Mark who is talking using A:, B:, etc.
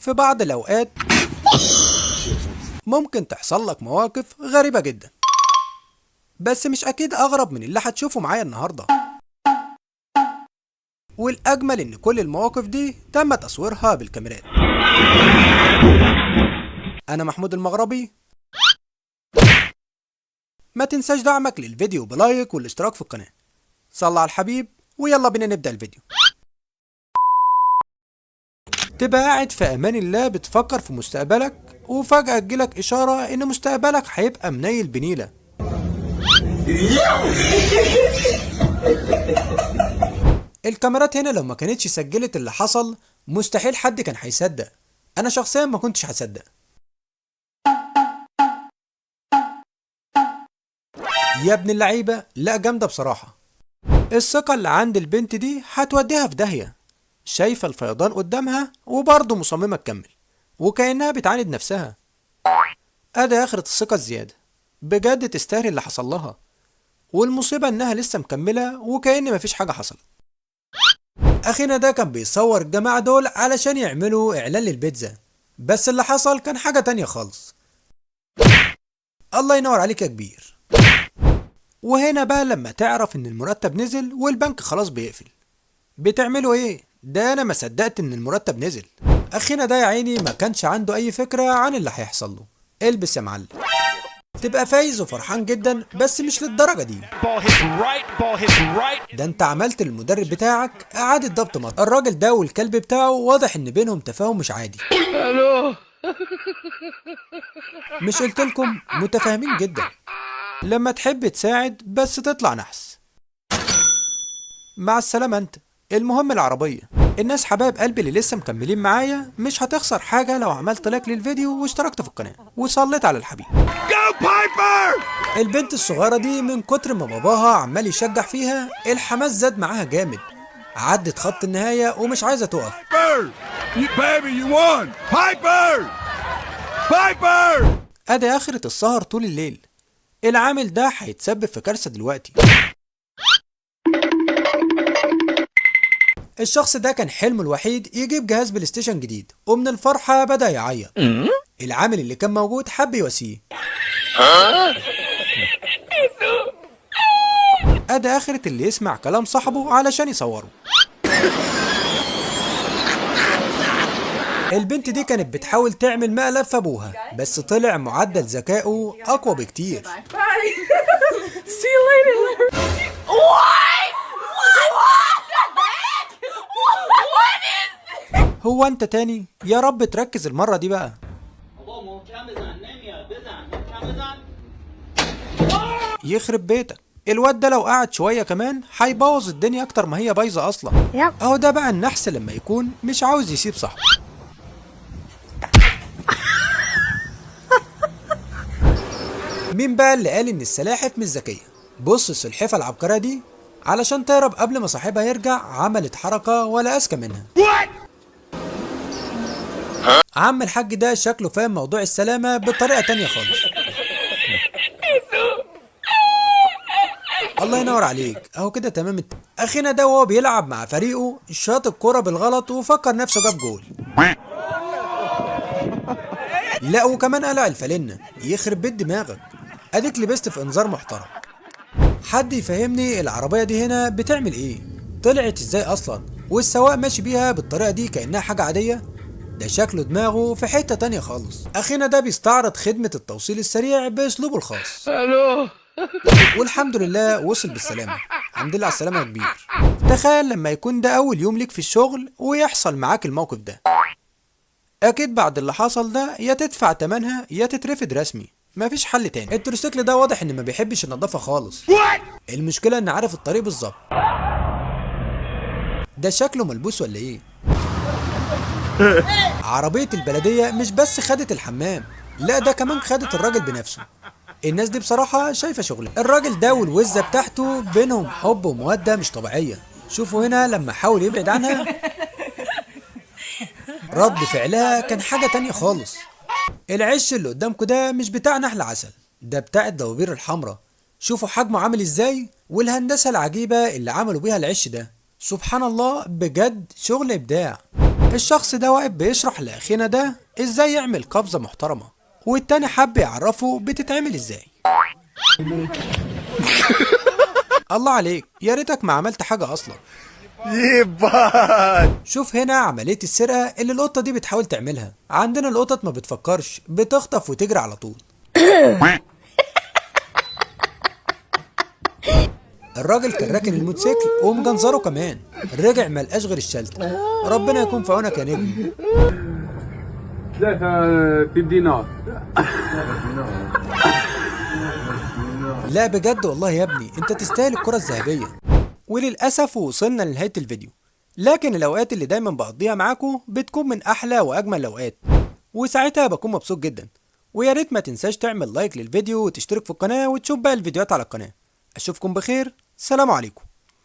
A: في بعض الأوقات ممكن تحصل لك مواقف غريبة جدا، بس مش أكيد أغرب من اللي هتشوفه معايا النهاردة. والأجمل إن كل المواقف دي تم تصويرها بالكاميرات. أنا محمود المغربي، ما تنساش دعمك للفيديو ب like والاشتراك في القناة. صلى على الحبيب ويلا بينا نبدأ الفيديو. تبقى قاعد في أمان الله بتفكر في مستقبلك، وفجأة تجيلك إشارة إن مستقبلك هيبقى منيل بنيلة. الكاميرات هنا لو ما كانتش سجلت اللي حصل مستحيل حد كان هيصدق. أنا شخصيا ما كنتش هصدق. يا ابن اللعيبة، لا جامدة بصراحة. الثقة اللي عند البنت دي هتوديها في داهية. شايفة الفيضان قدامها وبرضه مصممة تكمل، وكأنها بتعاند نفسها. أدي آخرة الثقة الزيادة، بجد تستاهل اللي حصل لها. والمصيبة إنها لسه مكملة وكأن مفيش حاجة حصلت. أخينا ده كان بيصور الجماعة دول علشان يعملوا إعلان للبيتزا، بس اللي حصل كان حاجة تانية خالص. الله ينور عليك يا كبير. وهنا بقى لما تعرف إن المرتب نزل والبنك خلاص بيقفل، بتعملوا إيه؟ ده أنا ما صدقت إن المرتب نزل. أخينا ده يا عيني ما كانش عنده أي فكرة عن اللي هيحصل له. البس يا معلم. تبقى فايز وفرحان جدا، بس مش للدرجة دي. ده انت عملت المدرب بتاعك اعادة ضبط مطر. الراجل ده والكلب بتاعه واضح ان بينهم تفاهم مش عادي. مش قلتلكم متفاهمين جدا. لما تحب تساعد بس تطلع نحس. مع السلامة انت. المهم العربية. الناس حبايب قلبي اللي لسه مكملين معايا، مش هتخسر حاجة لو عملت like للفيديو واشتركت في القناة وصليت على الحبيب. البنت الصغيرة دي من كتر ما باباها عمال يشجع فيها الحماس زاد معاها جامد، عدت خط النهاية ومش عايزة تقف. ادي اخرة السهر طول الليل. العامل ده هيتسبب في كارثة دلوقتي. الشخص ده كان حلمه الوحيد يجيب جهاز بلاي ستيشن جديد، ومن الفرحة بدأ يعيط. العامل اللي كان موجود حب يواسيه. ادي اخرة اللي يسمع كلام صاحبه علشان يصوره. البنت دي كانت بتحاول تعمل مقلب في ابوها، بس طلع معدل ذكائه اقوى بكتير. هو انت تاني؟ يا رب تركز المرة دي بقى. يخرب بيتك، الواد ده لو قعد شوية كمان هيبوظ الدنيا اكتر ما هي بايظة اصلا. اهو ده بقى النحس لما يكون مش عاوز يسيب صاحبه. مين بقى اللي قال ان السلاحف مش ذكية؟ بص السلحفة العبقرية دي علشان تهرب قبل ما صاحبها يرجع عملت حركة ولا اذكى منها. عم الحاج ده شكله فاهم موضوع السلامة بطريقة تانية خالص. الله ينور عليك، اهو كده تمام. اخينا ده وهو بيلعب مع فريقه شاط الكرة بالغلط وفكر نفسه جاب جول. لا وكمان قلع الفالنة. يخرب بيت دماغك، اديك لبست في انذار محترم. حد يفهمني العربية دي هنا بتعمل ايه؟ طلعت ازاي اصلا؟ والسواق ماشي بيها بالطريقة دي كأنها حاجة عادية؟ ده شكله دماغه في حتة تانية خالص. أخينا ده بيستعرض خدمة التوصيل السريع بأسلوبه الخاص. والحمد لله وصل بالسلامة. الحمد لله على السلامة يا كبير. تخيل لما يكون ده أول يوم ليك في الشغل ويحصل معاك الموقف ده. أكيد بعد اللي حصل ده يا تدفع تمنها يا تترفد رسمي، مفيش حل تاني. التروسيكل ده واضح إن ما بيحبش النظافة خالص. المشكلة إن عارف الطريق بالظبط. ده شكله ملبوس ولا إيه؟ عربية البلدية مش بس خدت الحمام، لا ده كمان خدت الراجل بنفسه. الناس دي بصراحة شايفة شغل. الراجل ده والوزة بتاعته بينهم حب ومودة مش طبيعية. شوفوا هنا لما حاول يبعد عنها رد فعلها كان حاجة تانية خالص. العش اللي قدامكم ده مش بتاع نحل عسل، ده بتاع الدوابير الحمراء. شوفوا حجمه عامل ازاي والهندسة العجيبة اللي عملوا بيها العش ده. سبحان الله، بجد شغل إبداع. الشخص ده واقف بيشرح لاخينا ده ازاي يعمل قفزة محترمة، والتاني حب يعرفه بتتعمل ازاي. الله عليك، يا ريتك ما عملت حاجة اصلا. شوف هنا عملية السرقة اللي القطة دي بتحاول تعملها. عندنا القطط ما بتفكرش، بتخطف وتجري على طول. الراجل كان راكن الموتوسيكل ومجنزره كمان، رجع ما لقاش غير الشلتة. ربنا يكون في عونك يا نجم.
B: 3 في دينار.
A: لا بجد والله يا ابني انت تستاهل الكرة الذهبية. وللأسف وصلنا لنهاية الفيديو، لكن الأوقات اللي دايما بقضيها معاكم بتكون من أحلى وأجمل الأوقات، وساعتها بكون مبسوط جدا. ويا ريت ما تنساش تعمل لايك للفيديو وتشترك في القناة وتشوف باقي الفيديوهات على القناة. أشوفكم بخير، سلام عليكم.